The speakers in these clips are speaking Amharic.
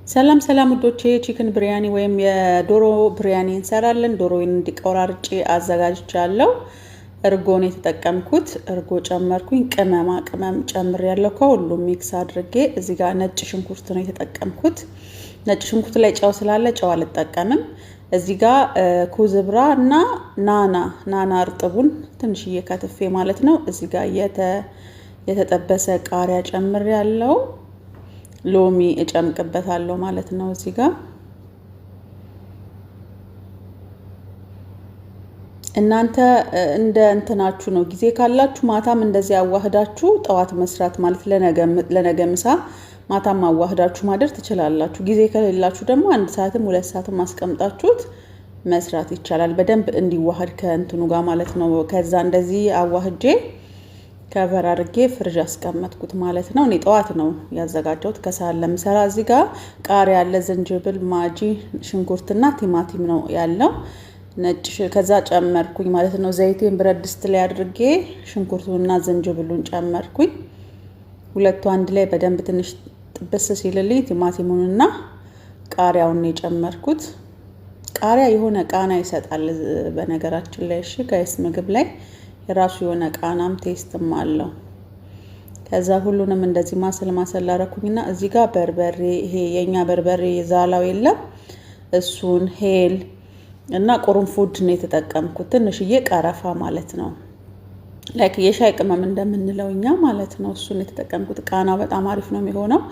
ሰላም ሰላም ውዶቼ፣ chicken biryani ወይም የዶሮ ብሪያኒ እንሰራለን። ዶሮውን እንዲቆራርጬ አዘጋጅቻለሁ። እርጎን የተጠቀምኩት እርጎ ጨመርኩኝ። ቅመማ ቅመም ጨምሬያለሁ። ከሁሉም mix አድርጌ እዚህ ጋር ነጭ ሽንኩርት ነው የተጠቀምኩት። ነጭ ሽንኩርት ላይ ጨው ስላለ ጨው አልጠቀምም። እዚህ ጋር كزبرة እና ናና ናና እርጥቡን ትንሽዬ ከትፌ ማለት ነው። እዚህ ጋር የተጠበሰ ቃሪያ ጨምሬያለሁ። ሎሚ እጨምቅበታለሁ ማለት ነው። እዚህ ጋር እናንተ እንደ እንትናችሁ ነው። ጊዜ ካላችሁ ማታም እንደዚህ አዋህዳችሁ ጠዋት መስራት ማለት ለነገ ምሳ ማታም አዋህዳችሁ ማደር ትችላላችሁ። ጊዜ ከሌላችሁ ደግሞ 1 ሰዓትም 2 ሰዓትም አስቀምጣችሁት መስራት ይቻላል። በደንብ እንዲዋሃድ ከእንትኑ ጋር ማለት ነው። ከዛ እንደዚህ አዋህጄ cover አድርጌ ፍርጅ አስቀመጥኩት ማለት ነው። እኔ ጠዋት ነው ያዘጋጀሁት ከሰዓት ለምሰራ። እዚህ ጋር ቃሪያ ያለ፣ ዝንጅብል፣ ማጂ፣ ሽንኩርትና ቲማቲም ነው ያለው ነጭ። ከዛ ጨመርኩኝ ማለት ነው። ዘይቴን ብረት ድስት ላይ አድርጌ ሽንኩርቱንና ዝንጅብሉን ጨመርኩኝ። ሁለቱ አንድ ላይ በደንብ ትንሽ ጥብስ ሲልልኝ ቲማቲሙንና ቃሪያውን የጨመርኩት። ቃሪያ የሆነ ቃና ይሰጣል በነገራችን ላይ፣ እሺ guys፣ ምግብ ላይ የራሱ የሆነ ቃናም taste ም አለው። ከዛ ሁሉንም እንደዚህ ማሰል ማሰል አረኩኝና እዚህ ጋር በርበሬ፣ ይሄ የኛ በርበሬ ዛላው የለም፣ እሱን፣ ሄል እና ቁርንፉድ ነው የተጠቀምኩት። ትንሽዬ ቀረፋ ማለት ነው፣ like የሻይ ቅመም እንደምንለው እኛ ማለት ነው። እሱን የተጠቀምኩት፣ ቃናው በጣም አሪፍ ነው የሚሆነው።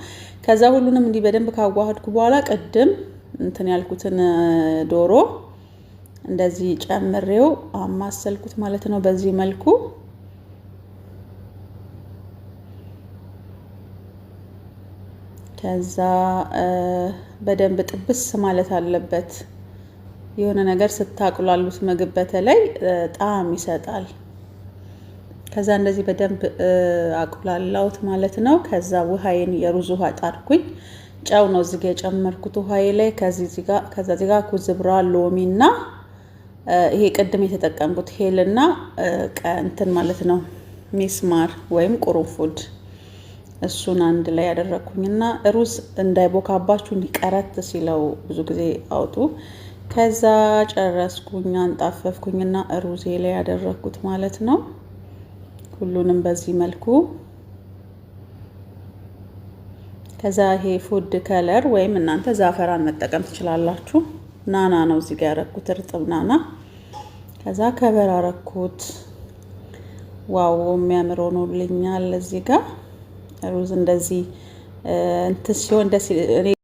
ከዛ ሁሉንም እንዲህ በደንብ ካዋሃድኩ በኋላ ቅድም እንትን ያልኩትን ዶሮ እንደዚህ ጨምሬው አማሰልኩት ማለት ነው። በዚህ መልኩ ከዛ በደንብ ጥብስ ማለት አለበት። የሆነ ነገር ስታቁላሉት ምግብ በተለይ ጣዕም ይሰጣል። ከዛ እንደዚህ በደንብ አቁላላሁት ማለት ነው። ከዛ ውሃዬን የሩዝ ውሃ ጣድኩኝ። ጨው ነው እዚጋ የጨመርኩት ውሃዬ ላይ። ከዛ እዚጋ كزبرة፣ ሎሚ እና ይሄ ቅድም የተጠቀምኩት ሄልና እንትን ማለት ነው፣ ሚስማር ወይም ቁርንፉድ፣ እሱን አንድ ላይ ያደረግኩኝና ሩዝ እንዳይቦካባችሁ እንዲቀረት ሲለው ብዙ ጊዜ አውጡ። ከዛ ጨረስኩኝ፣ አንጣፈፍኩኝና ሩዜ ላይ ያደረግኩት ማለት ነው። ሁሉንም በዚህ መልኩ። ከዛ ይሄ food color ወይም እናንተ ዛፈራን መጠቀም ትችላላችሁ። ናና ነው እዚህ ጋር ያረኩት፣ እርጥብ ናና። ከዛ cover አረኩት። Wow፣ የሚያምር ሆኖልኛል። እዚህ ጋር ሩዝ እንደዚህ እንትን ሲሆን ደስ